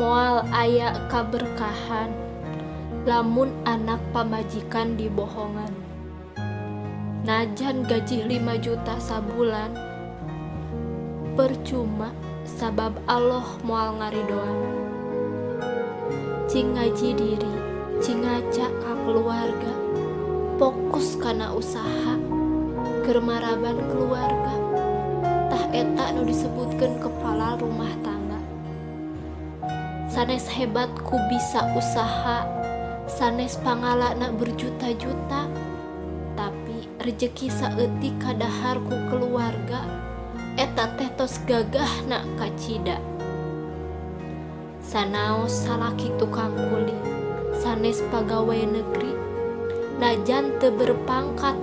Moal aya kaberkahan lamun anak pamajikan dibohongan. Najan gaji 5 juta sabulan, percuma sabab Allah moal ngaridoan. Cing ngaji diri, cing ngaca ka keluarga, fokus kana usaha, keur maraban keluarga. Tah eta nu disebutkeun kepala rumah tangga. Sanes hebat ku bisa usaha, sanes pangalana berjuta-juta, tapi rejeki saeutik kadahar ku keluarga, eta teh tos gagahna kacida. Sanaos salaki tukang kuli, sanes pagawe negeri, najan teu berpangkat,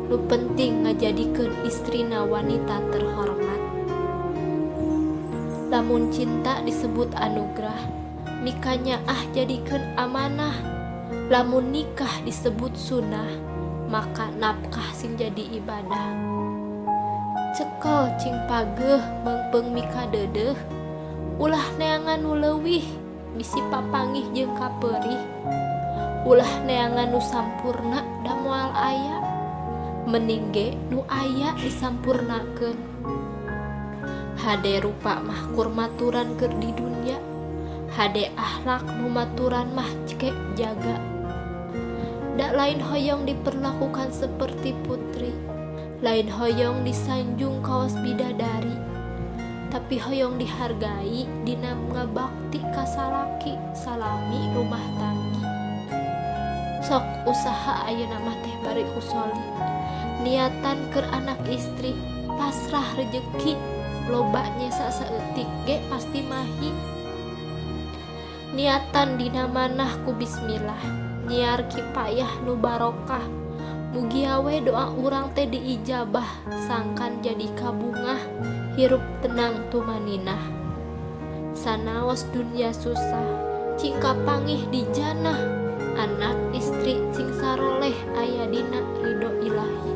nu penting ngajadikeun istrina wanita terhormat. Lamun cinta disebut anugerah, mikanyaah jadikeun amanah. Lamun nikah disebut sunnah, maka nafkah sing jadi ibadah. Cekel cing pageuh meungpeung mikadeudeuh, ulah neangan nu leuwih bisi papangih jeung kapeurih. Ulah neangan nu sampurna da moal aya, mending ge nu aya disampurnakeun. Hade rupa mah kur maturan keur di dunya, hade akhlak nu maturan mah cek jaga. Da lain hoyong diperlakukan seperti putri, lain hoyong disanjung kawas bidadari, tapi hoyong dihargai dina ngabakti ka salaki salami rumah tanggi. Sok usaha ayeuna mah teh bari usoli, niatan keur anak istri, pasrah rejeki loba nyesa saeutik ge pasti mahi. Niatan dina manah ku bismillah, nyiar kipayah nu barokah. Mugia we doa urang teh diijabah, sangkan jadi kabungah, hirup tenang tumaninah. Sanaos dunia susah, cing kapangih di janah, anak istri cing saroleh aya dina ridho ilahi.